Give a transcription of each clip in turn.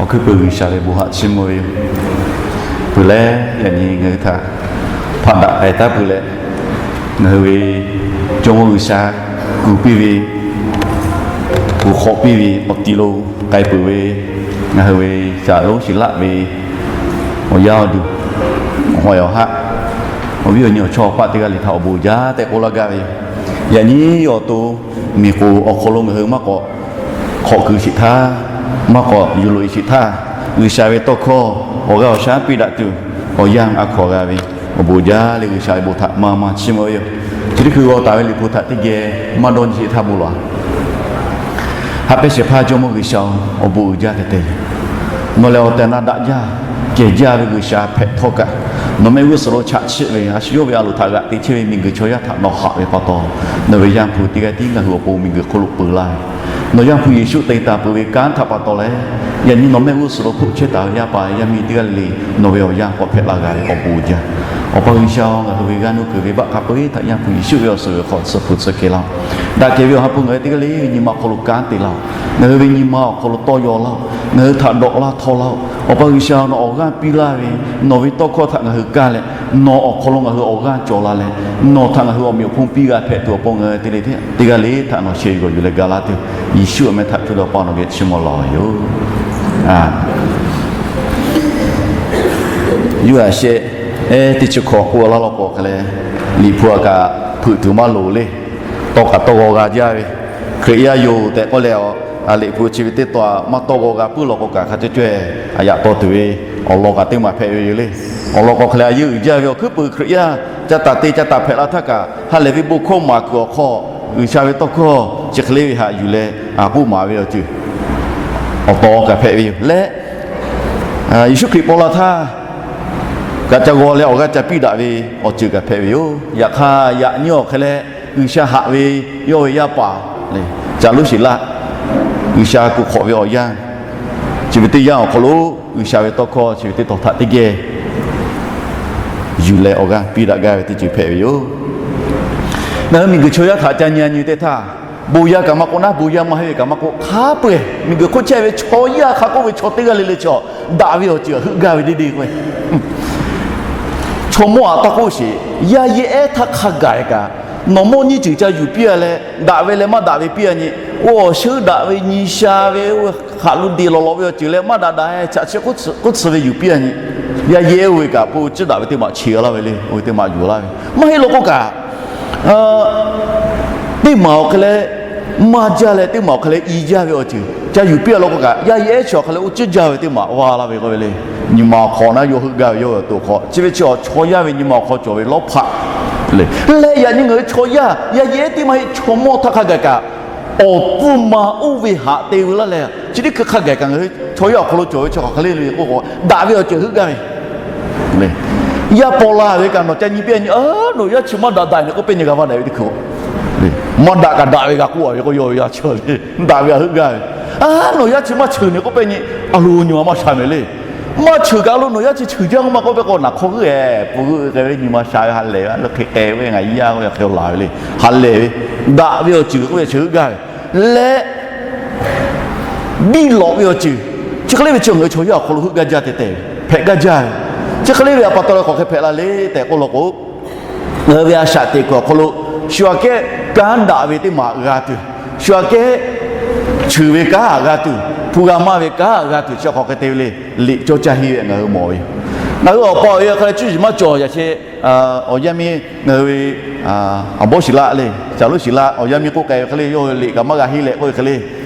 Hkui peuˬ G'uiˬsha ve bon haꞈ chiˇ mvuh ve yoˬ. Peuˬ leh, yaꞈ nyi ngaˬ hui htaꞈ hpaꞈ daꞈ k'ai taˉ peuˬ leh, ngaˬ hui ve Jawˇmawˇ G'uiˬsha kuˬ piˇ ve, kuˬ hk'awꞈ piˇ ve awˬ ti lo k'ai peuˬ ve, ngaˬ hui ve shaˍ lonˉ shiˍ laˆ ve awˬ yaˇ awˬ duˬ, awˬ hawˍ awˬ haˆ, awˬ viˉ awˬ nyi awˬ chawˇ awˬ paˆ teˇ g'aˇ le htaꞈ awˬ bon uiˍ jaˇ tehꞈ k'oˆ laˇ gaˇ ve yoˬ. Yaꞈ nyi awˬ to miˬ k'oˍ awˬ hk'aw lo ngaˬ hui maˇ k'awꞈ hk'awꞈ kuiˬ sheˍ htaˇ, maˇ k'awꞈ yuˬ loꞈ sheˍ htaˇ, G'uiˬsha ve tawˇ hkawˇ awˬ g'aˇ awˬ shaˉ piˇ daꞈ tuˬ, awˬ yanˇ a hkaw g'a ve awˬ bon jaˇ leh G'uiˬsha ve bon htaꞈ maˇ maˇ chiˇ mvuh ve yoˬ. Chi teˇ hkui g'aw taˍ ve Liꞈ hpu htaꞈ teˇ geh maˇ dawˇ nyi sheˍ htaˇ bon lawˬ. Haꞈ pehnˇ shehˍ hpaˇ Jawˇmawˇ G'uiˬsha-oˬ, awˬ bon uiˍ jaˇ tehꞈ te. Nawˬ lehˬ awˬ tehˬ na daꞈ jaˇ, kehˬ jaˇ ve G'uiˬsha hpehꞈ htawˇ kaꞈ, nawˬ mehˆ g'uˇ suhˍ lo chaꞈ chiˆ ve a shu yawˇ ve a loˍ htaꞈ g'aꞈ te chehˇ ve miˬguiˬ chaw yaˇ htaꞈ nawˬ haꞈ ve pa taw, nawˬ ve Yaˇ hpu teˇ g'aˇ tiˉ ngaˬ hui awˬ pon miˬguiˬ hk'oˆ lo peu laˇ ve, nawˬ Yaˇ hpu Yeˍsuˆ te taˍ peuˬ ve kanˉ htaꞈ pa taw leh, yaꞈ nyi nawˬ mehˆ g'uˇ suhˍ lo hpoˆ chehˇ taˍ ve yaˇ paˍ yaˇ miˇ teˇ g'aˇ le le, nawˬ ve awˬ yanˇ k'awꞈ hpehꞈ la g'a ve awˬ bon uiˍ jaˇ. Awˬ pa G'uiˬsha-oˬ, ngaˬ hui ve g'aˇ nuˇ kuiˬ ve baˆ hk'a peu-eˬ htaꞈ Yaˇ hpu Yeˍsuˆ ve awˬ suhˍ ve hk'aw tsuhˇ hpu tsuhˇ kehˬ laˇ-oˬ. Daꞈ kehˬ ve awˬ ha hpu ngaˬ hui teˇ g'aˇ le ve nyi ma awˬ hk'aw lo kanˉ te laˇ-oˬ. Ngaˬ hui ve nyi ma awˬ hk'aw lo tawˇ yaw laˇ-oˬ. Ngaˬ hui htaꞈ dawꞈ laˇ htaw laˇ-oˬ. Awˬ pa G'uiˬsha, nawˬ awˬ g'aˇ piˇ laˇ ve nawˬ ve tawˇ hkawˇ htaꞈ ngaˬ hui kaˇ leh, nawˬ awˬ hk'aw lo ngaˬ hui awˬ g'aˇ cawˬ la leh, nawˬ htaꞈ ngaˬ hui awˬ meꞈ awˬ hponˇ piˇ g'a hpehꞈ tuˬ awˬ pon ngaˬ hui teˇ g'aˇ le htaꞈ nawˬ sheh yuˬ lawˬ yuˬ leh ga laˇ tuˬ, Yeˍsuˆ awˬ meh htaꞈ cuˇ leh Awˬ pa nawˬ geh chiˇ mvuh lawˬ yoˬ. Yuˇ aꞈ shehˆ ehˉ teˇ chi hkawꞈ k'oˆ laˇ law k'o hk'e leh, Liꞈ hpu aꞈ kaꞈ hpeuꞈ tuˬ maˇ loˍ le. Tawˇ kaꞈ tawˇ g'aw g'a jaˇ ve, Hkriꞈ yaˇ yoˬ tehꞈ k'oˆ leh, Liꞈ hpu chi ve teˇ taw aꞈ maˇ tawˇ g'aw g'a puiˉ law k'o kaꞈ hk'a cawˇ cawˇ-eˬ aꞈ yaꞈ taw tuˬ ve awˬ lawn kaꞈ teˇ maˬ hpehꞈ ve yoˬ le. Awˬ lawn k'o hk'e leh a yeˇ uiˍ jaˇ ve awˬ hkuiˉ peuˬ Hkriꞈ yaˇ ca taˍ te ca taˍ hpehꞈ la htaˇ kaꞈ, ha lehˬ ve bon hkawˇ maˍ kuiˬ awˬ hk'aw, G'uiˬsha ve tawˇ hkawˇ chi hk'e le ve htaꞈ yuˬ leh a k'oˆ maˍ ve awˬ ceuˬ awˬ taw kaꞈ hpehꞈ ve yoˬ leh, Yeˍsuˆ Hkriꞈ paw la htaˇ kaꞈ ca g'aw leh awˬ g'aˇ ca piˇ daꞈ ve awˬ ceuˬ kaꞈ hpehꞈ ve yoˬ. Yaꞈ hk'aˇ, yaꞈ nyi awˬ hk'e leh G'uiˬsha haꞈ ve yawˇ ve yaˇ paˍ le, caꞈ lonˉ shiˍ laˆ, G'uiˬsha kuˬ hk'awꞈ ve awˬ yanˇ, chi ve teˇ yanˇ awˬ hk'aw lo G'uiˬsha ve tawˇ hkawˇ chi ve teˇ taw htaꞈ teˇ geh yuˬ leh awˬ g'aˇ piˇ daꞈ gaˇ ve teˇ ceuˬ hpehꞈ ve yoˬ. Ngaˬ hui miˬguiˬ chaw yaˇ htaꞈ ca nyi nyi teˇ htaˇ, bon yaˇ kaꞈ maˇ k'oˆ naˉ, bon yaˇ maˇ heˆ ve kaꞈ maˇ k'oˆ, hk'a peu-eˬ miˬguiˬ hk'oˆ chehˇ ve chaw yaˇ hk'a k'oˆ ve chaw teˇ g'aˇ le le chaw daꞈ ve awˬ ceuˬ heuˆ gaˇ ve deˇ deˇ k'o, chaw mawˇ aꞈ taˇ k'oˆ sheˍ, yaˇ yehˬ ehˉ htaˇ hk'a gaˬ kaꞈ, nawˬ mawˇ nyiˇ ceuˬ ca yuˬ piˇ-a leh, daꞈ ve leh maˇ daꞈ ve piˇ-a nyi, oˇ awˬ shuˉ daꞈ ve nyi sha ve, oˇ hk'aˬ lo deˬ lawˬ lawˬ ve awˬ ceuˬ leh maˇ daꞈ daꞈ-e chaꞈ chi k'oˆ tcuh ve yuˬ piˇ-a nyi, yaˇ yehˬ oˇ ve kaꞈ po ciˉ daꞈ ve teˇ maꞈ cheˬ laˇ ve le, oˇ ve teˇ maꞈ yuˬ laˇ ve maˇ heˆ law k'o kaꞈ, teˇ maˬ awˬ hk'e leh maˇ jaˇ leh teˇ maˬ awˬ hk'e leh i jaˇ ve awˬ ceuˬ ca yuˬ piˇ-a law k'o kaꞈ, yaˇ yehˬ ehˉ chi awˬ hk'e leh oˇ ciˉ jaˇ ve teˇ maꞈ va laˇ ve k'oˆ ve le. Nyi ma awˬ hk'aw naˉ yawˇ heuˆ gaˇ ve yawˇ ve awˬ to hk'aw, chi ve chi awˬ chaw yaˇ ve nyi ma awˬ hk'aw cawˬ ve lawˉ hpaꞈ le. Leh yaꞈ nyi ngaˬ hui chaw yaˇ, yaˇ yehˬ ehˉ teˇ maˇ heˆ, chaw mawˇ htaˇ hk'a gaˬ kaꞈ, awˬ pfuhˇ ma oˇ ve haꞈ te veu laˇ leh, chi teˇ hkui hk'a gaˬ kaꞈ ngaˬ hui chaw yaˇ awˬ hk'aw lo cawˬ ve chi hk'aˬ hk'e le le k'oˆ k'o, daꞈ ve awˬ ceuˬ heuˆ gaˇ ve le. Yaˇ paw la ve kaꞈ nawˬ ca nyi piˇ-a nyi, nawˬ yaˇ chi maˇ daꞈ daꞈ-e ne k'oˆ pehˇ nyi g'a va daꞈ ve teˇ hkui, maˇ daꞈ kaꞈ daꞈ ve g'a k'oˆ-a ve k'o, yawˇ ve yaˇ chi le, daꞈ ve htaꞈ heuˆ gaˇ ve. Nawˬ yaˇ chi maˇ cheuˬ ne k'oˆ pehˇ nyi, a lo nyi ma maˇ sha mehˍ le. Maˇ cheuˬ kaꞈ a lo nawˬ yaˇ chi cheuˬ jaˇ k'oˆ maˇ k'oˆ pehˇ k'o, naˬ hk'aw g'euˆ-e, pui g'euˆ k'ai ve nyi ma sha ve ha lehˬ ve, a lo hk'e k'ai ve ngaˬ yaˇ k'oˆ ve hk'e laˬ ve le. Ha lehˬ ve, daꞈ ve awˬ ceuˬ k'oˆ ve chi heuˆ gaˇ ve leh, biˇ lawꞈ ve awˬ ceuˬ, chi hk'e le ve chi ngaˬ hui chaw yaˇ awˬ hk'aw lo heuˆ gaˇ jaˇ tehꞈ tehꞈ hpehꞈ gaˇ jaˇ ve. Chi hk'e le ve awˬ pa taw leh k'awꞈ hk'e hpehꞈ la le tehꞈ k'oˆ law k'o, ngaˬ hui ve a shaꞈ teꞈ kuiˬ awˬ hk'aw lo shu aꞈ kehˉ kanˉ daꞈ ve teˇ maꞈ g'a tuˬ, shu aꞈ kehˉ cheuˬ ve kanˉ g'a tuˬ, hpu g'a maˇ ve kanˉ g'a tuˬ chi hk'aˬ hk'e te ve le. Liꞈ cawˇ caˇ henˇ ve ngaˬ hui mawˬ ve yoˬ. Ngaˬ hui awˬ pa awˬ e hk'e leh cuˇ yiˍ maˇ cawˬ yaꞈ che, awˬ yaˇ miˇ ngaˬ hui ve awˬ bawˇ shiˍ laˆ le, caꞈ lonˉ shiˍ laˆ awˬ yaˇ miˇ k'oˆ k'ai ve hk'e le, yawˇ ve liꞈ kaꞈ maˇ g'a henˇ leh k'oˆ ve hk'e le,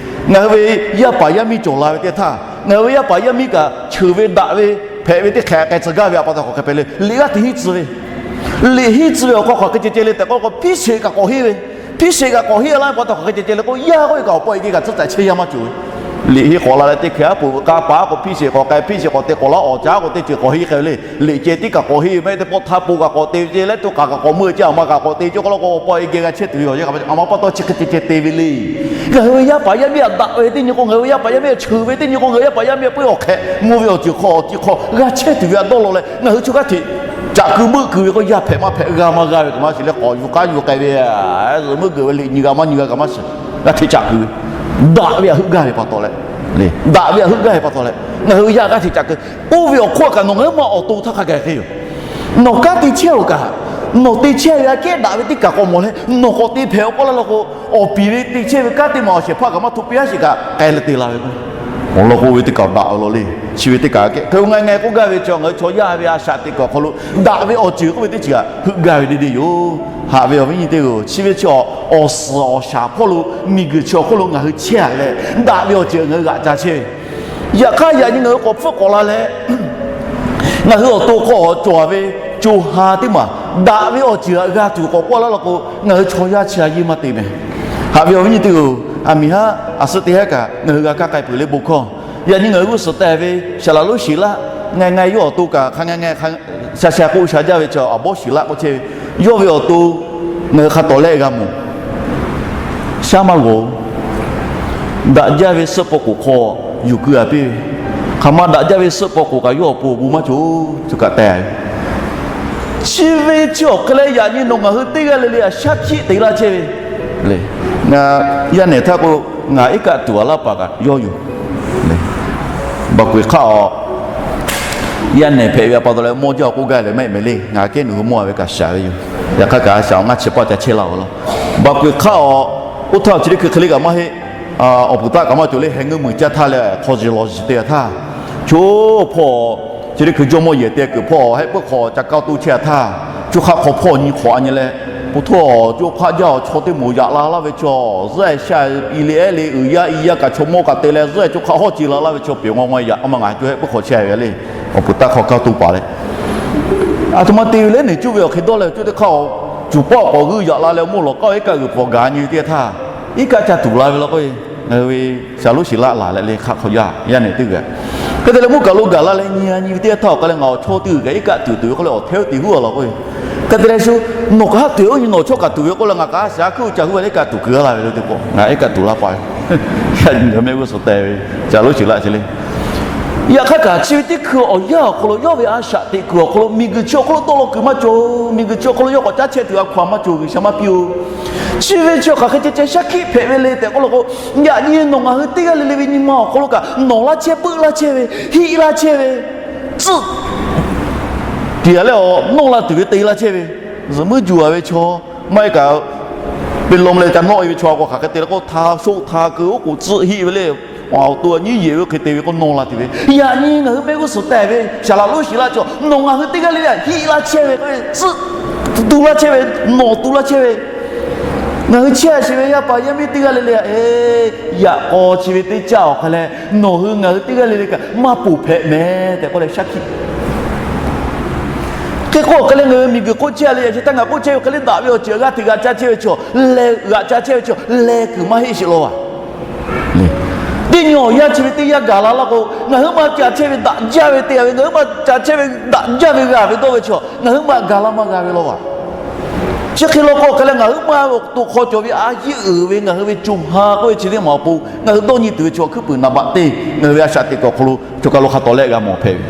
ngaˬ hui ve yaˇ paˍ yaˇ miˇ cawˬ la ve teˇ htaˇ, ngaˬ hui ve yaˇ paˍ yaˇ miˇ kaꞈ cheuˬ ve daꞈ ve hpehꞈ ve teˇ hk'e k'ai tcuh gaˇ ve awˬ pa taw k'awꞈ hk'e hpehꞈ le. Liꞈ g'aˇ hteꞈ henˇ tcuh ve, liꞈ henˇ tcuh ve awˬ hk'aw hk'aˬ hk'e ceh ceh le tehꞈ k'oˆ k'o, hpiˇ sheˍ kaꞈ k'awꞈ henˇ ve, hpiˇ sheˍ kaꞈ k'awꞈ henˇ laˇ ve pa taw hk'aˬ hk'e ceh ceh le k'o, yaˇ k'oˆ ve kaꞈ awˬ pa awˬ e geh kaꞈ tcuhˉ taiˍ chehˇ yaˇ maˇ cawˬ ve. Liꞈ henˇ k'awꞈ la leh teˇ hkeh aˉ poꞈ k'a paˍ k'awꞈ hpiˇ sheˍ k'awꞈ k'ai, hpiˇ sheˍ k'awꞈ te k'awꞈ laˇ awˬ caˉ k'o teˇ ceuˬ k'awꞈ henˇ k'ai ve le. Liꞈ ceh tiˉ kaꞈ k'awꞈ henˇ ve maˇ heˆ, teˇ pawˆ htaˇ po kaꞈ k'awꞈ te ve ceh leh, to k'aꞈ kaꞈ k'awꞈ meuˇ ceh, aˬ ma kaꞈ k'awꞈ te ceh k'oˆ law k'o, awˬ pa awˬ e geh g'a chehˇ tuˬ ve awˬ yehˬ kaꞈ maˇ cawˬ. Aˬ ma pa taw chi hk'e ceh ceh te ve le. Ngaˬ hui ve yaˇ paˍ yaˇ miˇ aꞈ daꞈ ve teˇ nyi k'o, ngaˬ hui ve yaˇ paˍ yaˇ miˇ aꞈ cheuˬ ve teˇ nyi k'o, ngaˬ hui yaˇ paˍ yaˇ miˇ aꞈ peu awˬ hk'ehꞈ mvuh ve awˬ ceuˬ hk'aw awˬ ti hk'aw g'a chehˇ tuˬ ve aꞈ dawˇ law leh, ngaˬ hui chaw g'aˇ hteꞈ caꞈ keu meuˆ keu ve k'o, yaˇ hpehꞈ maˇ hpehꞈ, g'a maˇ g'a ve kaꞈ maˇ shiˍ leh, k'awꞈ yuˬ k'aˉ yuˬ k'ai ve, zuhꞈ meuˆ geuꞈ ve liꞈ nyi g'a maˇ nyi g'a kaꞈ maˇ shiˍ, g'aˇ hteꞈ caꞈ keu ve, daꞈ ve aꞈ heuˆ gaˇ ve pa taw leh, Daꞈ ve htaꞈ heuˆ gaˇ ve pa taw leh, ngaˬ hui yaˇ g'aˇ hteꞈ caꞈ keu. Oˇ ve awˬ hk'oˆ kaꞈ nawˬ ngaˬ hui maˇ awˬ to htaˇ hk'a gaˬ hk'e yoˬ. Nawˬ kanˉ te chehˇ-oˬ kaꞈ, nawˬ te chehˇ ve aꞈ kehˉ daꞈ ve teˇ kaˬ k'awꞈ mawˬ leh, nawˬ k'awꞈ te hpehꞈ-aw k'oˆ laˇ law k'o, awˬ piˍ ve te chehˇ ve kanˉ teˇ maˬ awˬ shehˍ hpaˇ kaꞈ maˇ htoꞈ piˇ-aˇ sheˍ kaꞈ k'ai leh te la ve k'o, awˬ lawn k'o oˇ ve teˇ kaˬ daꞈ ve law le. Chi ve teˇ kaˬ hk'e ngaˬ ngaˬ k'oˆ gaˇ ve chi ngaˬ hui chaw yaˇ ve a shaꞈ teꞈ kuiˬ awˬ hk'aw lo daꞈ ve awˬ ceuˬ k'oˆ ve teˇ ceuˬ kaꞈ heuˆ gaˇ ve deˇ deˇ yoˬ. Haꞈ ve awˬ viˉ nyi teˇ-oˬ, chi ve chi awˬ suhˍ awˬ shaˍ hpawˇ lo, miˬguiˬ chi awˬ hk'oˆ lo ngaˬ hui chehˇ-a leh, daꞈ ve awˬ ceuˬ ngaˬ hui g'aꞈ ca chehˇ ve. Yaꞈ hk'aˇ yaꞈ nyi ngaˬ hui k'awꞈ hpfuhˆ k'awꞈ la leh, ngaˬ hui awˬ to hk'aw cawˬ ve co ha teˇ maˬ daꞈ ve awˬ ceuˬ htaꞈ g'a tuˬ k'awꞈ k'oˆ laˇ law k'o, ngaˬ hui chaw yaˇ chi a yeˇ maˇ te meh. Haꞈ ve awˬ viˉ nyi teˇ-oˬ, aˬ miˍ haˉ aˬ suhˉ teˇ haˉ kaꞈ ngaˬ hui g'a kaˇ k'ai peuˬ le bon hkawˇ. Yaꞈ nyi ngaˬ hui g'uˇ suhˍ tehˬ ve Saˍ laꞈ lonˉ Siˍlaˆ, ngaˬ ngaˬ yawˇ awˬ to kaꞈ hk'a ngaˬ ngaˬ sha sha k'oˆ sha jaˇ ve chi awˬ bawˇ Siˍlaˆ k'oˆ chehˇ ve, yawˇ ve awˬ to ngaˬ hui hk'a tawˍ lehˆ g'a mawˬ. Shaˉ maˇ g'awˬ. Daꞈ jaˇ ve suhˆ paw k'oˍ hk'aw yuˬ keu-a piˇ ve, hk'aˬ ma daꞈ jaˇ ve suhˆ paw k'oˍ kaꞈ yawˇ awˬ pon awˬ bon maˇ cawˬ, co kaꞈ teh. Chi ve chi awˬ hk'e leh yaꞈ nyi nawˬ ngaˬ hui teˇ g'aˇ le le htaꞈ shaˉ hkiˆ te laˇ chehˇ ve le. Ngaˬ yaˇ nehˬ htaˇ k'o, ngaˬ iˉ kaˆ tuˬ-a laˇ paˍ kaꞈ yawˇ yoˬ. Baˬ k'oꞈ-e hk'aˆ-aw, yaˇ nehˬ hpehꞈ ve pa taw leh mawˇ jaˇ k'oˆ gaˇ leh mehˆ mehˍ le. Ngaˬ kehˉ nawˬ hui mawˇ-a ve kaꞈ shaˍ ve yoˬ. Yaꞈ hk'aˇ kaꞈ a shaꞈ awˬ ngaˇ chi paˆ ca chehˇ laˇ-aˬ law. Baˬ k'oꞈ-e hk'aˆ-aw, oˇ htaˇ chi teˇ hkui hk'e le kaꞈ maˇ heˆ. Awˬ puˍ taˆ kaꞈ maˇ cawˬ le, heh ngeuˇ muiˬ caˇ htaˇ leh hk'aw ziˍ law ziˍ te-a htaˇ, co hpawˇ chi teˇ hkui jawˇmawˇ yehˬ te kuiˬ hpawˇ hehˆ puiˉ hk'aw ca kaˇ toˇ chehˇ-a htaˇ, co hk'aˆ hk'aw hpawˇ nyi hk'awꞈ-a nyi leh, po htawˇ co hk'aˆ jaˇ-aˬ chaw teˇ moˍ yaꞈ la laˇ ve chaw, zuhˆ-e sha-e i le ehˉ le uiˍ yaˇ i yaˇ kaꞈ chaw mawˇ kaꞈ te leh zuhˆ-e co hk'aˆ hawˉ ce la laˇ ve chaw peuˬ ngaw ngaw yaꞈ a ma ngaˬ co hehˆ puiˉ hk'aw chehˇ ve le. Awˬ puˍ taˆ hk'aw kaˇ toˇ paˍ leh, aˬ htoꞈ ma te ve lehˬ, neˬ cuˇ ve awˬ hk'e dawˇ leh cuˇ teˇ hk'aˆ-aˬ, cuˬ pawˆ k'awꞈ g'uiˇ yaꞈ la leh mawˇ lawˬ k'aˉ-oˬ iˉ kaˆ g'uiˬ pawˬ gaˬ nyi ve teˇ htaˇ, iˉ kaˆ ca tuˬ la ve law k'o, ngaˬ hui ve Saˍ laꞈ lonˉ Siˍlaˆ laˬ leh le hk'aˆ hk'aw yaˇ yaˇ nehˬ teˇ g'aˇ hk'e te leh mvuhˇ kaˬ lo gaˬ la leh nyi-a nyi ve teˇ htaˇ awˬ hk'a leh ngaˬ awˬ chawˇ teˇ g'uiˬ kaꞈ iˉ kaˆ tuˬ tuˬ ve k'oˆ leh awˬ hpehˇ-oˆ te huˉ-a law k'o, hk'e te leh shu nawˬ kaꞈ haˉ tuˬ-e oˇ nyi nawˬ chawˇ kaꞈ tuˬ ve k'oˆ leh ngaˬ kaꞈ a shaꞈ hkuiˉ ca huˉ ve le iˉ kaˆ tuˬ kuiˬ-a la ve le teˇ pawˆ ngaˬ iˉ kaˆ tuˬ laˇ paˍ ve. Yaꞈ nyi ngaˬ mehˆ g'uˇ suhˍ tehˬ ve Saˍ laꞈ lonˉ Siˍlaˆ chi le. Yaꞈ hk'aˇ kaꞈ chi ve teˇ hkui awˬ yanˇ awˬ hk'aw lo yawˇ ve a shaꞈ teꞈ kuiˬ awˬ hk'aw lo miˬguiˬ chi awˬ hk'aw lo dawˇ law kuiˬ maˇ cawˬ, miˬguiˬ chi awˬ hk'aw lo yawˇ k'awꞈ caˉ chehˇ tuˬ a hkaw-anˬ maˇ cawˬ, G'uiˬsha maˇ piˇ-oˬ. Chi ve chi awˬ hk'aˬ hk'e ceh ceh shaˉ hkiˆ hpehꞈ ve le tehꞈ k'oˆ law k'o, yaꞈ nyi nawˬ ngaˬ hui teˇ g'aˇ le le ve nyi ma awˬ hk'aw lo kaꞈ nawˬ laˇ chehˇ, puiˉ laˇ chehˇ ve, hiˆ laˇ chehˇ ve, tcuhˆ tiˍ-a leh nawˇ la tuˬ ve te laˇ chehˇ ve, zuhꞈ muiˉ juˬ-a ve chaw maˇ heˆ kaꞈ, peˇ lawˇ leh ca nawˆ-e ve chaw k'o hk'aˬ hk'e te le k'o, hta shoˆ hta keu oˉ k'oˍ tcuhˆ hiˆ ve le. Awˬ to nyiˉ yeˬ ve hk'e te ve k'o nawˇ la tuˬ ve. Yaꞈ nyi ngaˬ hui mehˆ g'uˇ suhˍ tehˬ ve Saˍ laꞈ lonˉ Siˍlaˆ chi nawˬ ngaˬ hui teˇ g'aˇ le le htaꞈ hiˆ laˇ chehˇ ve k'o, tcuhˆ tu laˇ chehˇ ve, nawˬ tu laˇ chehˇ ve, ngaˬ hui chehˇ sheˍ ve yaˇ paˍ yaˇ miˇ teˇ g'aˇ le le htaꞈ, yaꞈ k'aw chi ve teˇ caˆ awˬ hk'a leh nawˬ hui ngaˬ hui teˇ g'aˇ le le kaꞈ maˇ ponˬ hpehꞈ mehˍ tehꞈ k'oˆ leh shaˉ hkiˆ. Hk'e k'o awˬ hk'a leh ngaˬ hui miˬguiˬ hk'oˆ chehˇ-a le, yaꞈ chi htaˇ ngaˬ k'oˆ chehˇ ve hk'e le daꞈ ve awˬ ceuˬ g'a hteꞈ g'a caˇ chehˇ ve chaw, leh g'a caˇ chehˇ ve chaw leh kuiˬ maˇ heˆ sheˍ law a. Teˇ nyi awˬ yanˇ chi ve teˇ yanˇ gaˬ la laˇ k'o, ngaˬ hui maˇ ca chehˇ ve daꞈ jaˇ ve te-a ve, ngaˬ hui maˇ ca chehˇ ve daꞈ jaˇ ve g'a ve dawˇ ve chaw ngaˬ hui maˇ gaˬ la maˇ g'a ve law a. Chi hk'e law k'o hk'a leh ngaˬ hui maˇ awˬ to hk'aw cawˬ ve a yeˇ uiˍ ve ngaˬ hui ve co ha k'oˆ ve chi teˇ maˬ awˬ pon ngaˬ hui dawˇ nyi tuˬ ve chaw hkuiˉ puiˍ naˍ baꞈ teˇ ngaˬ hui ve a shaꞈ teꞈ kuiˬ awˬ hk'aw lo chaw kaˬ lo hk'a tawˍ lehˆ g'a mawˬ hpehꞈ ve.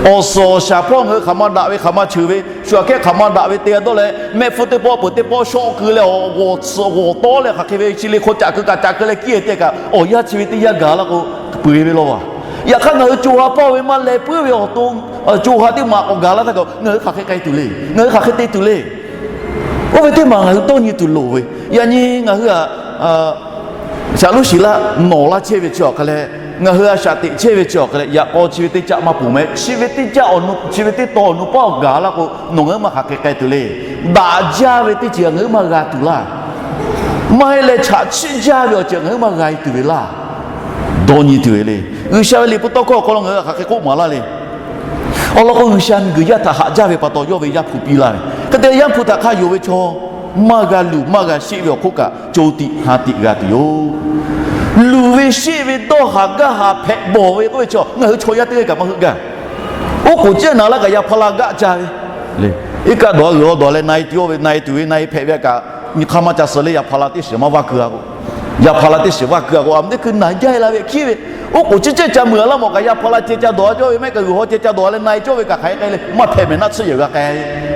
Awˬ suhˍ awˬ shaˍ hpawˇ ngaˬ hui hk'aˬ ma daꞈ ve hk'aˬ ma cheuˬ ve, shu aꞈ kehˉ hk'aˬ ma daꞈ ve te-a dawˇ leh mehˆ hpfuhˇ teˇ pawˆ peuˬ teˇ pawˆ shawˆ keu leh awˬ g'awˬ tcuhꞈ g'awˬ tawˉ leh hk'aˬ hk'e ve chi le hk'aw caꞈ keu kaꞈ caꞈ keu leh kiˇ-e tehꞈ kaꞈ awˬ yanˇ chi ve teˇ yanˇ gaˬ la k'o, peuˬ-e ve law a. Yaꞈ hk'aˇ ngaˬ hui co ha hpawˇ ve maˇ leh puiˉ ve awˬ to co ha teˇ maˬ k'awꞈ gaˬ la htaˇ kaꞈ ngaˬ hui hk'aˬ hk'e k'ai tuˬ le, ngaˬ hui hk'aˬ hk'e te tuˬ le. Oˇ ve teˇ maˬ ngaˬ hui dawˇ nyi tuˬ loˍ ve. Yaꞈ nyi ngaˬ hui a Saˍ laꞈ lonˉ Siˍlaˆ nawˬ laˇ chehˇ ve chi awˬ hk'a leh, ngaˬ hui a shaꞈ teꞈ chehˇ ve chi awˬ hk'a leh, yaꞈ k'aw chi ve teˇ caˆ maˇ ponˬ mehˍ. Chi ve teˇ caˆ awˬ nu, chi ve teˇ taw awˬ nu paˇ awˬ gaˬ laˇ k'o, nawˬ ngaˬ hui maˇ hk'aˬ hk'e k'ai tuˬ le. Daꞈ jaˇ ve teˇ ceuˬ ngaˬ hui maˇ g'a tuˬ laˇ. Maˇ heˆ leh chaꞈ chiˆ jaˇ ve awˬ ceuˬ ngaˬ hui maˇ g'a-e tuˬ ve laˇ. Dawˇ nyi tuˬ ve le. G'uiˬsha ve liꞈ hpu tawˇ hkawˇ awˬ hk'aw lo ngaˬ hui hk'aˬ hk'e k'oˆ maˍ laˇ le. Awˬ lawn k'o, G'uiˬsha miˬguiˬ yaˇ htaꞈ haꞈ jaˇ ve pa taw, yawˇ ve Yaˇ hpu piˇ laˇ ve hk'e te leh, Yaˇ hpu htaꞈ hk'a yonˍ ve chaw maˇ g'a luˬ maˇ g'a sheˆ ve awˬ hk'oˆ kaꞈ, co tiꞈ ha tiꞈ g'a tuˬ yoˬ. Luˬ ve sheˆ ve dawˇ haˍ gaˇ haˍ hpehꞈ bawˬ ve k'oˆ ve chaw, ngaˬ hui chaw yaˇ teˇ g'aˇ kaꞈ maˇ heuˆ gaˇ. Oˉ k'oˍ ciˉ naˍ laˇ kaꞈ yaꞈ hpaˇ la gaˆ ca ve le. Iˉ kaˆ dawˬ a g'uiˬ a dawˬ leh na-e tuˬ ve, na-e tuˬ ve na-e hpehꞈ ve kaꞈ, nyi hk'aˇ maˇ ca suh leh yaꞈ hpaˇ la teˇ shiˍ maˇ vaˇ keu-a k'o, Yaˇ hpaˍ la teˇ shiˍ vaˇ keu a k'o, a meuˇ teˇ hkui naˬ jaˇ e la ve hkiˉ ve, oˉ k'oˍ ciˇ cehˇ ca meuˬ a laˇ mawˬ kaꞈ, yaˇ hpaˍ la ceh ca dawˬ a cawˇ ve mehˆ kaꞈ g'uiˬ haw ceh ca dawˬ a leh na e cawˇ ve kaꞈ hk'aˬ hk'e k'ai le maˇ hpehꞈ mehˍ. Naˆ tsuhˇ yehˬ g'a k'ai,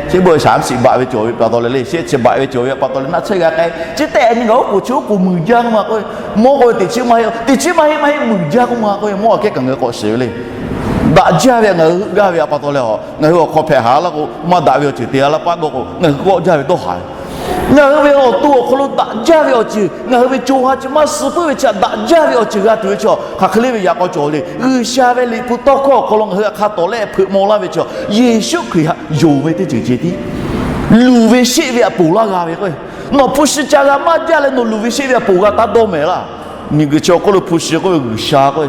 chi beuꞈ shaˍ siˍ baꞈ ve cawˬ ve pa taw leh le, shehˆ chi baꞈ ve cawˬ ve pa taw leh naˆ tsuhˇ g'a k'ai. Chi tehꞈ nyi ngaˬ oˉ k'oˍ chi oˉ k'oˍ muiˬ jaˇ k'oˆ ma k'oˆ ve, mawˇ k'oˆ ve teꞈ chiˉ maˇ heˆ, teꞈ chiˉ maˇ heˆ maˇ heˆ muiˬ jaˇ k'oˆ ma k'oˆ ve, mawˇ a kehˉ kaꞈ ngaˬ hui k'awꞈ shiˍ ve le. Daꞈ jaˇ ve ngaˬ hui heuˆ gaˇ ve pa taw leh, ngaˬ hui awˬ hk'aw hpehꞈ haˍ laˇ k'o, maˇ daꞈ ve awˬ ceuˬ te a laˇ paˆ g'awˇ k'o, ngaˬ hui g'awˆ jaˇ ve dawˇ haˍ ve. Ngaˬ hui ve awˬ to awˬ hk'aw lo daꞈ jaˇ ve awˬ ceuˬ, ngaˬ hui ve co ha chi maˇ suh puiˉ ve chi htaꞈ daꞈ jaˇ ve awˬ ceuˬ g'a tuˬ ve chi, hk'aˬ hk'e le ve yaꞈ k'aw cawˬ le. G'uiˬsha ve liꞈ hpu tawˇ hkawˇ awˬ hk'aw lo ngaˬ hui htaꞈ hk'a tawˍ leh hpeuꞈ maw laˇ ve chi, Yeˍsuˆ Hkriꞈ htaꞈ yonˍ ve teˇ ceuˬ ceh tiˉ, luˬ ve sheˆ ve htaꞈ ponˬ laˇ g'a ve k'o, nawˬ hpu shi ca g'a maˇ jaˇ leh nawˬ luˬ ve sheˆ ve htaꞈ ponˬ g'a taˇ dawˇ mehˍ laˇ. Miˬguiˬ chi awˬ hk'oˆ lo hpu shi k'oˆ ve G'uiˬsha k'o,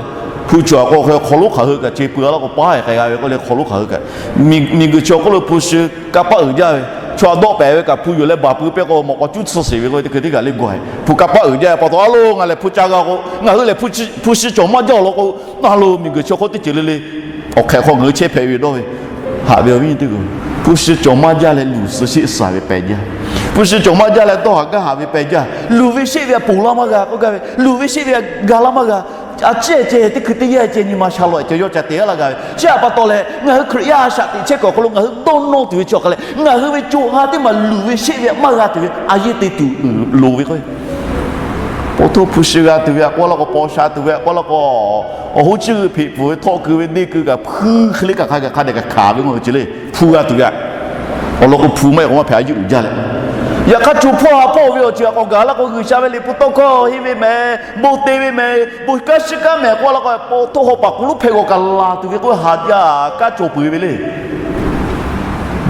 hpu cawˬ k'o hk'aw lo hk'aˬ hui kaꞈ ce peuˬ a laˇ k'o, paˉ e k'ai g'a ve k'oˆ leh hk'aw lo hk'aˬ hui kaꞈ, miˬguiˬ chi awˬ hk'oˆ lo hpu shi kanˇ paˆ uiˍ jaˇ ve, chaw htaꞈ dawˆ pehˍ ve kaꞈ hpu yoˬ leh baˬ pui pehˇ k'o, mawꞈ k'aw cuˉ tsuhˇ sheˍ ve k'o, teˇ hkui teˇ kaꞈ le gawˬ hpfuhˇ kanˇ paˆ uiˍ jaˇ pa taw a lo ngaˬ lehˬ hpu ca g'a k'o, ngaˬ hui lehˬ hpu shi cawˬ maˇ jaˇ awˬ lawn k'o, a lo miˬguiˬ chi awˬ hk'oˆ teˇ ceuˬ le le awˬ hk'ehꞈ hk'aw ngaˬ hui chehˇ hpehꞈ ve dawˇ ve, haꞈ ve awˬ viˉ nyi teˇ hpaˍ-oˬ, hpu shi cawˬ maˇ jaˇ leh luˬ suh sheˆ suh ve pehˬ jaˇ. Hpu shi cawˬ maˇ jaˇ leh dawˇ haˍ gaˇ haˍ ve pehˬ jaˇ. Luˬ ve sheˆ ve htaꞈ ponˬ laˇ maˇ g'a k'oˆ gaˇ ve, luˬ ve sheˆ ve htaꞈ ga laˇ maˇ g'a. A ciˉ ceh teˇ hkui teˇ yanˇ ceh nyi ma sha lawˬ ceh yawˇ ca te g'a laˇ g'a ve chi htaꞈ pa taw leh, ngaˬ hui Hkriꞈ yaˇ a shaꞈ teꞈ chehˇ kuiˬ awˬ hk'aw lo ngaˬ hui dawˇ nawˇ tuˬ ve chi awˬ hk'a lehˬ, ngaˬ hui ve co ha teˇ maˬ luˬ ve sheˆ ve htaꞈ maˇ g'a tuˬ ve a yeˇ te tuˬ loˍ ve k'o, paw htoˇ hpu shi g'a tuˬ ve htaꞈ k'oˆ laˇ k'o, paw sha tuˬ ve htaꞈ k'oˆ laˇ k'o, awˬ hoˉ ciˇ g'euˆ hpeꞈ pfuhˍ ve htawˆ keu ve deˇ keu kaꞈ hpuiˇ hk'e le kaꞈ hk'a gaˬ hk'a dehꞈ kaꞈ hkanˍ ve ngaˬ hui ceh le hpu g'a tuˬ ve htaꞈ, awˬ lawn k'o hpu maˇ heˆ k'o maˇ hpehꞈ a yeˇ uiˍ jaˇ leh, yaꞈ hk'aˇ co hpawˇ ha hpawˇ ve awˬ ceuˬ htaꞈ k'awꞈ gaˬ laˇ k'o, G'uiˬsha ve liꞈ hpu tawˇ hkawˇ henˇ ve mehˍ, bon te ve mehˍ, bon kanˉ shiˉ kanˉ mehˍ k'oˆ laˇ k'o, paw htoˇ hawˉ paˍ k'o lonˉ hpehꞈ g'awˬ kaꞈ laˬ tuˬ ve k'oˆ haꞈ jaˇ, kanˉ cawˬ peuˬ ve le.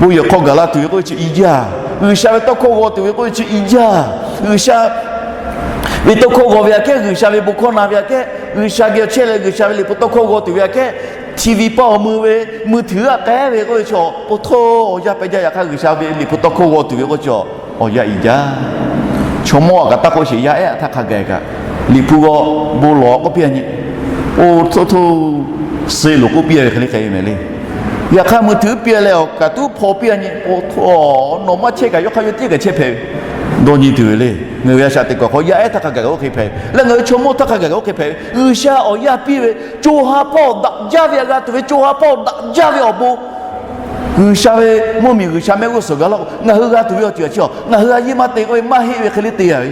Bon yehˬ hk'aw gaˬ la tuˬ ve k'oˆ ve chi i jaˇ. G'uiˬsha ve tawˇ hkawˇ g'aw tuˬ ve k'oˆ ve chi i jaˇ. G'uiˬsha ve tawˇ hkawˇ g'aw ve aꞈ kehˉ, G'uiˬsha ve bon hkawˇ na ve aꞈ kehˉ, G'uiˬsha geh chehˇ leh G'uiˬsha ve liꞈ hpu tawˇ hkawˇ g'aw tuˬ ve aꞈ kehˉ, TV paˆ awˬ mui ve, mui htuiˍ g'aˇ k'ai ve k'oˆ ve chi awˬ paw htoˇ awˬ yanˇ pehˬ jaˇ. Yaꞈ hk'aˇ G'uiˬsha ve liꞈ hpu tawˇ hkawˇ g'aw tuˬ ve k'oˆ chi awˬ yanˇ i jaˇ. Chaw mawˇ a kaꞈ taˇ k'oˆ sheˍ, yaˇ ehˉ htaˇ hk'a gaˬ kaꞈ liꞈ hpu g'aw bon lawˬ k'oˆ piˇ a nyi, oˇ htoˇ htoˇ suh loˬ k'oˆ piˇ a ve hk'e le k'ai ve mehˍ le. Yaꞈ hk'aˇ mui htuiˍ piˇ a leh awˬ kaꞈ tuˉ hpaw piˇ a nyi, paw htaw nawˬ maˇ chehˇ kaꞈ yawˇ hk'aˇ yawˇ tiˉ kaꞈ chehˇ hpehꞈ ve, dawˇ nyi tuˬ ve le. Ngaˬ hui ve a shaꞈ teꞈ kuiˬ hk'aw yaˇ ehˉ htaˇ hk'a gaˬ kaꞈ oˇ hk'e hpehꞈ ve, leh ngaˬ hui chaw mawˇ htaˇ hk'a gaˬ kaꞈ oˇ hk'e hpehꞈ ve, G'uiˬsha awˬ yanˇ piˇ ve, co ha hpawˇ daꞈ jaˇ ve htaꞈ g'a tuˬ ve, co ha hpawˇ daꞈ jaˇ ve awˬ bon G'uiˬsha ve mvuhˇmiˬ G'uiˬsha mehˆ g'uˇ suhˍ gaˬ laˇ k'o, ngaˬ hui g'a tuˬ ve awˬ ceuˬ chi ngaˬ hui a yeˇ maˇ te k'oˆ ve maˇ heˆ ve hk'e le te a ve,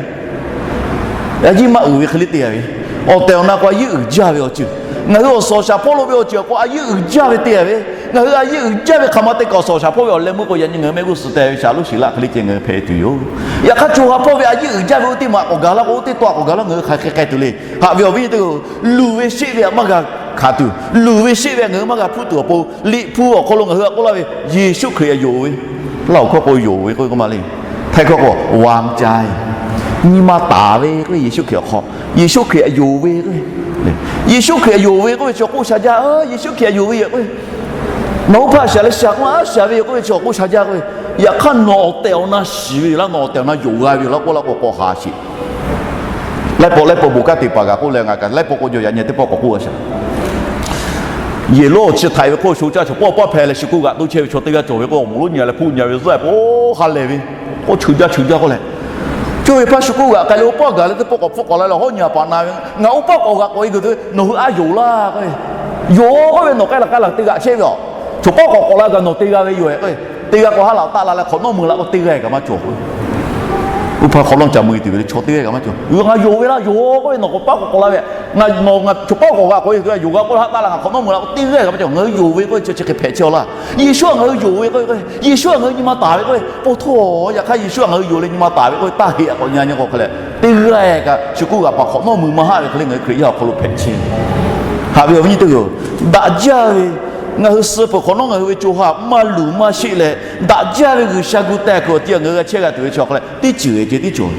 a yeˇ maˇ uiˍ ve hk'e le te a ve, awˬ tehˬ awˬ na k'o a yeˇ uiˍ jaˇ ve awˬ ceuˬ, ngaˬ hui awˬ suhˍ awˬ shaˍ hpawˇ lo ve awˬ ceuˬ k'o a yeˇ uiˍ jaˇ ve te a ve, ngaˬ hui a yeˇ uiˍ jaˇ ve hk'aˬ ma te kaꞈ awˬ suhˍ awˬ shaˍ hpawˇ ve awˬ leh meuˇ k'o yaꞈ nyi ngaˬ hui mehˆ g'uˇ suhˍ te ve shaˍ loˉ shiˍ laˇ hk'e le ceh ngaˬ hui hpehꞈ tuˬ yoˬ. Yaꞈ hk'aˇ co ha hpawˇ ve a yeˇ uiˍ jaˇ ve oˇ teˇ maˬ k'awꞈ gaˬ laˇ k'o, oˇ teˇ to a k'awꞈ gaˬ laˇ ngaˬ hui hk'aˬ hk'e k'ai tuˬ le. Haꞈ ve awˬ viˉ teˇ hpaˍ-oˬ, luˬ ve sheˆ ve htaꞈ maˇ g'a hkanˍ tuˬ, luˬ ve sheˆ ve htaꞈ ngaˬ hui maˇ g'a hpuˇ tuˬ awˬ pon, liꞈ hpu awˬ hk'aw lo ngaˬ hui htaꞈ k'oˆ laˇ ve, Yeˍsuˆ Hkriꞈ htaꞈ yonˍ ve, laˇ awˬ hkawˇ k'o yonˍ ve k'oˆ ve k'oˆ ma le. Htaiˇ hkawˇ k'o วางใจ, nyi ma taˍ ve k'oˆ ve Yeˍsuˆ Hkriꞈ awˬ hk'aw, Yeˍsuˆ Hkriꞈ htaꞈ yonˍ ve k'oˆ ve, Yeˍsuˆ Hkriꞈ htaꞈ yonˍ ve k'oˆ ve chi k'oˆ sha jaˇ. Yeˍsuˆ Hkriꞈ htaꞈ yonˍ ve yoˬ k'oˆ ve, nawˬ hui hpaˆ shaˍ leh shaˍ k'oˆ a shaˍ ve yoˬ k'oˆ ve chi k'oˆ sha jaˇ k'oˆ ve. Yaꞈ hk'aˇ nawˬ awˬ tehˬ awˬ na shiˍ ve yoˬ laˇ, nawˬ awˬ tehˬ awˬ na yonˍ g'a ve yoˬ laˇ k'oˆ laˇ k'o k'awꞈ haˍ sheˍ. Laiˉ pawˆ laiˉ pawˆ bon kanˉ te paˍ g'a k'oˆ leh ngaˬ kaꞈ laiˉ pawˆ k'o jaw yaꞈ nyi teˇ pawˆ k'awꞈ k'oˆ a shaˍ. Yehˬ lonˉ awˬ chi htaiꞈ ve hk'oˆ sho caˇ chaw pawˆ pawˆ hpehꞈ leh shi kuˇ g'aꞈ to chehˇ ve chaw teˇ g'aˇ cawˬ ve k'o, awˬ moˍ lonˉ nyi leh hpuˇ nyi ve zuhˆ po ha lehˬ ve, k'oˆ cheuˬ jaˇ cheuˬ jaˇ k'oˆ leh, cawˇ ve hpaˇ shi kuˇ g'aꞈ k'ai leh oˇ paˆ gaˬ leh teˇ pawˆ k'awꞈ hpfuhˆ k'awꞈ la leh hawˉ nyi a paˍ na ve, ngaˬ oˇ paˆ k'awꞈ g'aꞈ k'awꞈ e g'uiˬ tuˬ ve nawˬ hui a yonˍ laˇ k'oˆ ve, yonˍ k'oˆ ve nawˬ k'ai laˬ k'ai laˬ te g'aꞈ chehˇ ve a, chaw pawˆ k'awꞈ k'awꞈ la kaꞈ nawˬ te g'a ve yoˬ k'oˆ ve, te g'a k'o ha laꞈ taˆ la leh hk'awꞈ nawˉ mui la k'o teˇ g'aˇ kaꞈ maˇ cawˬ k'oˆ ve. Oˇ hpaˇ hk'awꞈ nawˉ ca mui tuˬ ve le chaw teˇ g'aˇ kaꞈ maˇ cawˬ. Ngaˬ yonˍ ve laˇ, yonˍ k'oˆ ve nawˬ k'awꞈ paˆ k'awꞈ k'awꞈ la ve, ngaˬ nawˬ ngaˬ chaw pawˆ k'awꞈ g'aꞈ k'awꞈ e tuˬ ve yonˍ g'a k'oˆ ha taˆ la ngaˬ hk'awꞈ nawˉ mui la k'o teˇ g'aˇ kaꞈ maˇ cawˬ. Ngaˬ hui yonˍ ve k'oˆ ve chi chi hk'e hpehꞈ chehˇ a laˇ. Yeˍsuˆ htaꞈ ngaˬ hui yonˍ ve k'oˆ ve, Yeˍsuˆ htaꞈ ngaˬ hui nyi ma taˍ ve k'oˆ ve, paw htoˇ yaꞈ hk'aˇ Yeˍsuˆ htaꞈ ngaˬ hui yonˍ leh nyi ma taˍ ve k'oˆ ve taˇ heˆ a k'awꞈ nyi a nyi k'o hk'e leh, teˇ g'aˇ kaꞈ shi kuˇ g'aꞈ paˍ hk'awꞈ nawˉ mui maˇ haˆ ve hk'e le ngaˬ hui Hkriꞈ yaˇ awˬ hk'aw lo hpehꞈ chehˇ. Haꞈ ve awˬ viˉ nyi teˇ hpaˍ-oˬ, daꞈ jaˇ ve ngaˬ hui suh peuˬ hk'awꞈ nawˉ ngaˬ hui ve co ha maˇ luˬ maˇ sheˆ leh, daꞈ jaˇ ve G'uiˬsha gu teh kuiˬ awˬ ti ngaˬ hui g'a chehˇ g'a tuˬ ve chi awˬ hk'a leh teˇ ceuˬ ceh teˇ cawˬ ve,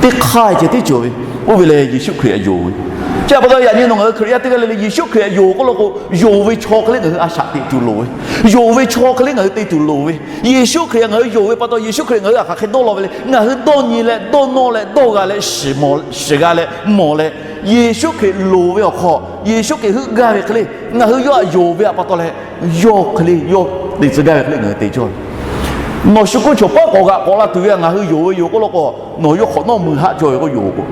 teˇ hk'aˇ ceh teˇ cawˬ ve, oˇ ve lehˬ Yeˍsuˆ Hkriꞈ htaꞈ yonˍ ve. Chi pa taw yaꞈ nyi nawˬ ngaˬ hui Hkriꞈ yaˇ teˇ g'aˇ le le Yeˍsuˆ Hkriꞈ htaꞈ yonˍ k'oˆ law k'o, yonˍ ve chaw hk'e le ngaˬ hui a shaꞈ teꞈ tuˬ loˍ ve, yonˍ ve chaw hk'e le ngaˬ hui te tuˬ loˍ ve, Yeˍsuˆ Hkriꞈ htaꞈ ngaˬ hui yonˍ ve pa taw Yeˍsuˆ Hkriꞈ ngaˬ hui htaꞈ hk'aˬ hk'e dawˇ law ve le. Ngaˬ hui dawˇ nyi leh dawˇ nawˇ leh dawˇ g'a leh shiˍ g'a leh mawˬ leh, Yeˍsuˆ Hkriꞈ loˍ ve awˬ hk'aw Yeˍsuˆ Hkriꞈ heuˆ gaˇ ve hk'e le ngaˬ hui yawˇ htaꞈ yonˍ ve pa taw leh, yawˇ hk'e le yawˇ te tcuh gaˇ ve hk'e le ngaˬ hui te cawˇ ve. Nawˬ shu kuˇ chaw pawˆ k'awꞈ g'aꞈ k'awꞈ la tuˬ ve ngaˬ hui yonˍ ve yoˬ k'oˆ law k'o, nawˬ yawˇ hk'awꞈ nawˉ mui haˆ cawˇ ve k'o yonˍ k'o,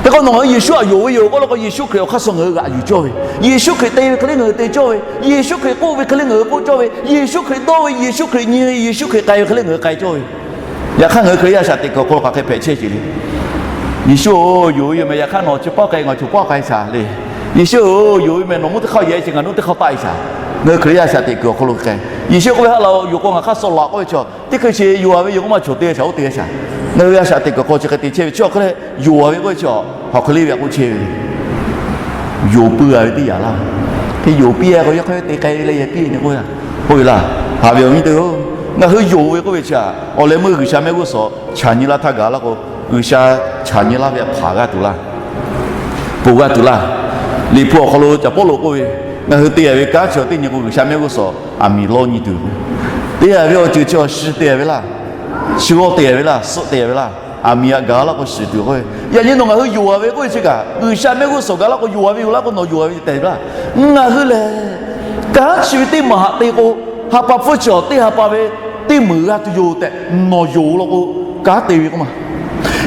Hk'e k'o nawˬ ngaˬ hui Yeˍsuˆ htaꞈ yonˍ ve yoˬ k'oˆ law k'o, Yeˍsuˆ Hkriꞈ awˬ hk'aˇ suh ngaˬ hui g'aꞈ yuˬ cawˇ ve, Yeˍsuˆ Hkriꞈ te ve hk'e le ngaˬ hui te cawˇ ve, Yeˍsuˆ Hkriꞈ k'oˆ ve hk'e le ngaˬ hui k'oˆ cawˇ ve, Yeˍsuˆ Hkriꞈ dawˇ ve, Yeˍsuˆ Hkriꞈ nyi ve, Yeˍsuˆ Hkriꞈ k'ai ve hk'e le ngaˬ hui k'ai cawˇ ve. Yaꞈ hk'aˇ ngaˬ hui Hkriꞈ yaˇ shaꞈ teꞈ kuiˬ awˬ hk'aw lo hk'aˬ hk'e hpehꞈ chehˇ ce le. Yeˍsuˆ-oˬ, yonˍ ve yoˬ meh, yaꞈ hk'aˇ nawˬ chi pawˆ k'ai, ngaˬ chaw pawˆ k'ai shaˍ le. Yeˍsuˆ-oˬ, yonˍ ve meh, nawˬ mvuhˇ teˇ hk'aˇ yehˬ ce, ngaˬ nuˇ teˇ hk'aˇ taˆ e shaˍ. Ngaˬ hui Hkriꞈ yaˇ shaꞈ teꞈ kuiˬ awˬ hk'aw lo hk'e, Yeˍsuˆ k'oˆ ve, haˆ la-oˬ, yonˍ k'o ngaˬ hk'aˇ suh laꞈ k'oˆ ve chaw teˇ hkui chi yonˍ ve yoˬ k'oˆ maˇ, chaw te shaˍ oˇ te shaˍ. Ngaˬ hui yaˇ shaꞈ teꞈ kuiˬ awˬ hk'aw chi hk'e te chehˇ ve chi awˬ hk'e le, yonˍ ve k'oˆ ve chi hk'aˬ hk'e le ve k'oˆ chehˇ ve le. Yonˍ pui a ve teˇ yanˇ laˇ. Hk'e yonˍ piˇ a k'o, yawˇ hk'e te k'ai ve leh yehˬ piˇ ne k'oˆ a. K'oˆ ve laˇ, haꞈ ve awˬ viˉ teˇ-oˬ, ngaˬ hui yonˍ ve k'oˆ ve chi a, awˬ leh meuˇ G'uiˬsha mehˆ g'uˇ suhˍ chaꞈ nyi laˇ htaˇ gaˬ laˇ k'o, G'uiˬsha chaꞈ nyi laˇ ve htaꞈ hpanˍ g'a tuˬ laˇ, ponˬ g'a tuˬ laˇ. Liꞈ hpu awˬ hk'aw lo Caˍ Pawˇluꞈ k'oˆ ve, ngaˬ hui te a ve kanˉ chi teˇ nyi k'o, G'uiˬsha mehˆ g'uˇ suhˍ aˬ miˍ lawˇ nyi tuˬ. Te a ve awˬ ceuˬ chi a, shi te a ve laˇ, shu g'awˇ te a ve laˇ, suhˆ te a ve laˇ, aˬ miˍ htaꞈ gaˬ laˇ k'o shiˍ tuˬ k'oˆ ve. Yaꞈ nyi nawˬ ngaˬ hui yonˍ a ve k'oˆ ve chi kaꞈ, G'uiˬsha mehˆ g'uˇ suhˍ gaˬ laˇ k'o yonˍ a ve yoˬ laˇ k'o, nawˬ yonˍ a ve tehꞈ ve laˇ. Ngaˬ hui lehˬ, kanˉ chi ve teˇ maˬ haꞈ te k'o, ha pa hpfuhˇ chi awˬ teˇ ha pa ve teˇ meunˍ g'a tuˬ yoˬ tehꞈ nawˬ yonˍ law k'o, kanˉ te ve k'oˆ ma.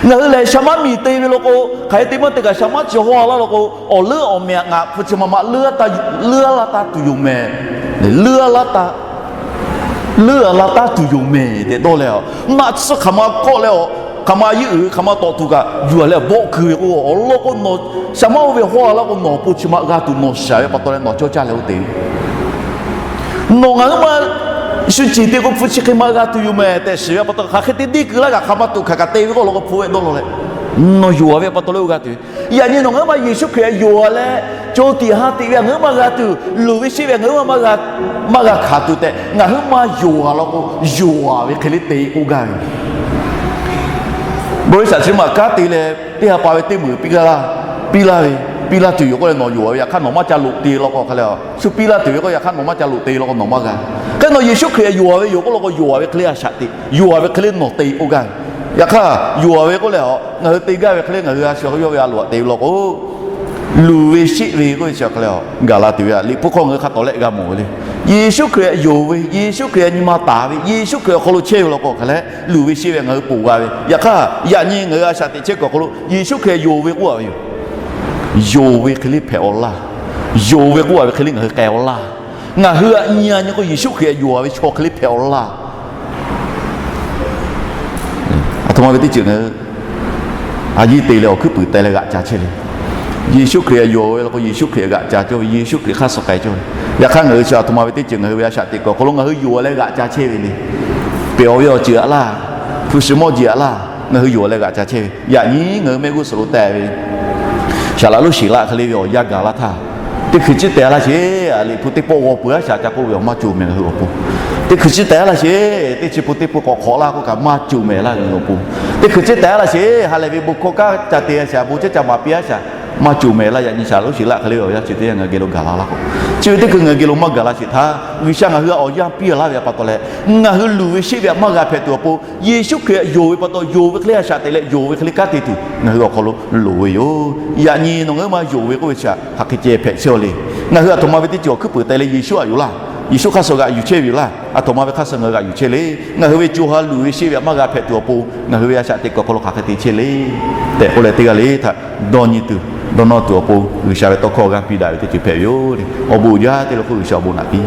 Ngaˬ hui lehˬ, shaˍ maˉ miˬ te ve law k'o, hk'aˬ hk'e te maˇ te kaꞈ shaˍ maˉ chi haw a laˇ law k'o, awˬ leuˉ awˬ mehˍ aꞈ ngaˬ hpu chi ma ma leuˉ a laˇ taˇ tuˬ yoˬ mehˍ. Leuˉ a laˇ taˇ leuˉ a laˇ taˇ tuˬ yoˬ mehˍ tehꞈ dawˇ leh, naˆ tsuhˇ hk'aˬ ma kawˆ leh, hk'aˬ ma yeˇ uiˍ ve hk'aˬ ma tawˆ tuˬ kaꞈ yuˬ a leh bawˆ keu ve k'o, awˬ lawn k'o nawˬ shaˍ maˉ oˇ ve haw a laˇ k'o, nawˬ hpu chi ma g'a tuˬ nawˬ shiˍ ve pa taw leh nawˬ cawˇ caˇ leh oˇ te ve. Nawˬ ngaˬ huiˉ ma shu ceˬ te k'o, hpu chi hk'e ma g'a tuˬ yoˬ mehˍ tehꞈ shiˍ ve pa taw, hk'aˬ hk'e te deˇ keu laˇ kaꞈ hk'aˬ ma tuˬ hkanˍ kaꞈ te ve k'oˆ law k'o, hpu ve dawˇ law leh, nawˬ yonˍ a ve pa taw leh oˇ g'a tuˬ ve. Yaꞈ nyi nawˬ ngaˬ huiˉ ma Yeˍsuˆ Hkriꞈ htaꞈ yonˍ a leh, co tiꞈ ha tiꞈ ve ngaˬ huiˉ ma g'a tuˬ, luˬ ve sheˆ ve ngaˬ huiˉ ma maˇ g'a hkanˍ tuˬ tehꞈ ngaˬ huiˉ ma yonˍ a law k'o, yonˍ a ve hk'e le te k'oˆ gaˇ ve. Bawˇ ve shaꞈ chi maˬ kanˉ te leh teˇ ha pa ve teˇ meunˍ piˇ g'a laˇ, piˇ laˇ ve, piˇ laˇ tuˬ yoˬ k'oˆ leh nawˬ yonˍ a ve, yaꞈ hk'aˇ nawˬ maˇ ca loꞈ te law k'o hk'a leh, shu piˇ laˇ tuˬ ve k'o yaꞈ hk'aˇ nawˬ maˇ ca loꞈ te law k'o nawˬ maˇ g'a. Hk'e nawˬ Yeˍsuˆ Hkriꞈ htaꞈ yonˍ a ve yoˬ k'oˆ law k'o, yonˍ a ve hk'e le a shaꞈ teꞈ, yonˍ a ve hk'e le nawˬ te k'oˆ gaˇ ve. Yaꞈ hk'aˇ yonˍ a ve k'oˆ leh a, ngaˬ hui te gaˇ ve hk'e le ngaˬ hui a shu yawˇ ve a loꞈ a te ve law k'o, luˬ ve sheˆ ve k'oˆ ve chi hk'a leh gaˬ la tuˬ ve a. Liꞈ hpu hk'aw ngaˬ hui hk'a tawˍ leh g'a mawˬ ve le. Yeˍsuˆ Hkriꞈ htaꞈ yonˍ ve, Yeˍsuˆ Hkriꞈ htaꞈ nyi ma taˍ ve, Yeˍsuˆ Hkriꞈ awˬ hk'aw lo chehˇ ve law k'o hk'a leh luˬ ve sheˆ ve ngaˬ hui ponˬ g'a ve. Yaꞈ hk'aˇ yaꞈ nyi ngaˬ hui a shaꞈ teꞈ chehˇ kuiˬ awˬ hk'aw lo Yeˍsuˆ Hkriꞈ htaꞈ yonˍ ve k'oˆ a ve yoˬ. Yonˍ ve hk'e le hpehꞈ awˬ laˇ. Yonˍ ve k'oˆ a ve hk'e le ngaˬ hui k'ai awˬ laˇ. Ngaˬ hui htaꞈ nyi a nyi k'o Yeˍsuˆ Hkriꞈ htaꞈ yonˍ a ve chaw hk'e le hpehꞈ awˬ laˇ. Aˬ htoꞈ ma ve teˇ ceuˬ ngaˬ hui a yiˇ te leh awˬ hkuiˉ puiˍ teh leh g'aꞈ ca chehˇ le. Yeˍsuˆ Hkriꞈ htaꞈ yonˍ ve law k'o Yeˍsuˆ Hkriꞈ htaꞈ g'aꞈ ca cawˇ ve, Yeˍsuˆ Hkriꞈ hk'aˇ suh k'ai cawˇ ve. Yaꞈ hk'aˇ ngaˬ hui chi aˬ htoꞈ ma ve teˇ ceuˬ ngaˬ hui ve a shaꞈ teꞈ kuiˬ awˬ hk'aw lo ngaˬ hui yonˍ leh g'aꞈ ca chehˇ ve le. Pehˬ awˬ ve awˬ ceuˬ aꞈ laˇ, hpu shi mawˇ jeˬ aꞈ laˇ, ngaˬ hui yonˍ leh g'aꞈ ca chehˇ ve. Yaꞈ nyi ngaˬ hui mehˆ g'uˇ suhˍ lo teh ve, shaˍ laꞈ lonˉ sheˍ laꞈ hk'e le ve awˬ yanˇ gaˬ laˇ htaˇ, teˇ hkui ciˉ teh laˇ sheˍ. Liꞈ hpu teˇ pawˆ g'aw peuˬ a shaꞈ ca k'oˆ ve awˬ maˇ cawˬ mehˍ ngaˬ hui awˬ pon. Teˇ hkui ciˉ teh laˇ sheˍ. Teˇ chi hpu teˇ hpu k'awꞈ hk'awꞈ laˇ k'oˆ kaꞈ maˇ cawˬ mehˍ laˇ ngaˬ hui awˬ pon. Teˇ hkui ciˉ teh laˇ sheˍ. Ha lehˬ ve bon hkawˇ kanˉ ca te a shaꞈ, bon cehˉ ca maˍ piˇ a shaꞈ, maˇ cawˬ mehˍ laˇ. Yaꞈ nyi shaˍ laꞈ lonˉ sheˍ laꞈ hk'e le ve awˬ yanˇ chi teˇ yanˇ ngaˬ hui geh lo gaˬ la laˇ k'o, chi ve teˇ hkui ngaˬ hui geh lo maˇ gaˬ la sheˍ htaˇ, G'uiˬsha ngaˬ hui htaꞈ awˬ yanˇ piˇ laˇ ve pa taw leh, ngaˬ hui luˬ ve sheˆ ve htaꞈ maˇ g'a hpehꞈ tuˬ awˬ pon, Yeˍsuˆ Hkriꞈ htaꞈ yonˍ ve pa taw yonˍ ve hk'e le a shaꞈ teꞈ leh yonˍ ve hk'e le kanˉ te tuˬ ngaˬ hui awˬ hk'aw lo loˍ ve yoˬ. Yaꞈ nyi nawˬ ngaˬ huiˉ ma yonˍ ve k'oˆ ve chi htaꞈ hk'aˬ hk'e ceh hpehꞈ chehˇ a le. Ngaˬ hui aˬ htoꞈ ma ve teˇ ceuˬ awˬ hkuiˉ puiˍ teh leh Yeˍsuˆ htaꞈ yonˍ laˇ. Yeˍsuˆ hk'aˇ suh g'aꞈ yuˬ chehˇ ve yoˬ laˇ. Aˬ htoꞈ ma ve hk'aˇ suh ngaˬ hui g'aꞈ yuˬ chehˇ le. Ngaˬ hui ve co ha luˬ ve sheˆ ve htaꞈ maˇ g'a hpehꞈ tuˬ awˬ pon ngaˬ hui ve a shaꞈ teꞈ kuiˬ awˬ hk'aw lo hk'aˬ hk'e te chehˇ le tehꞈ k'oˆ leh, teˇ g'aˇ le htaꞈ dawˇ nyi tuˬ, dawˇ nawˇ tuˬ awˬ pon G'uiˬsha ve tawˇ hkawˇ g'aˇ piˇ daꞈ ve teˇ ceuˬ hpehꞈ ve yoˬ le. Awˬ bon uiˍ jaˇ te le k'o G'uiˬsha awˬ bon naꞈ piˇ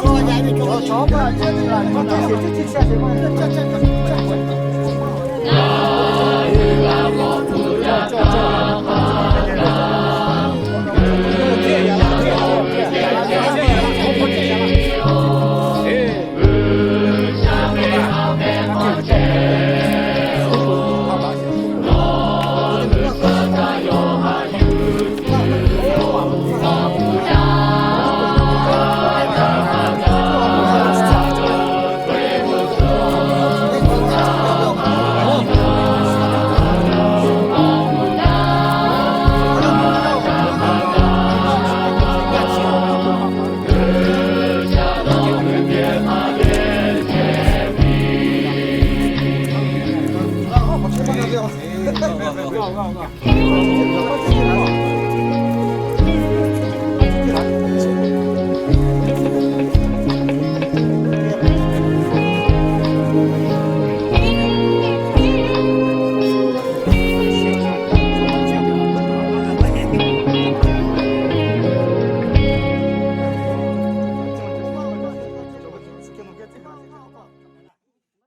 Chaw yaꞈ ve chaw, chaw pa ce te la, chaw teˇ shiˍ teˇ chi sheh shiˍ ma, chaw chaw chaw chaw chaw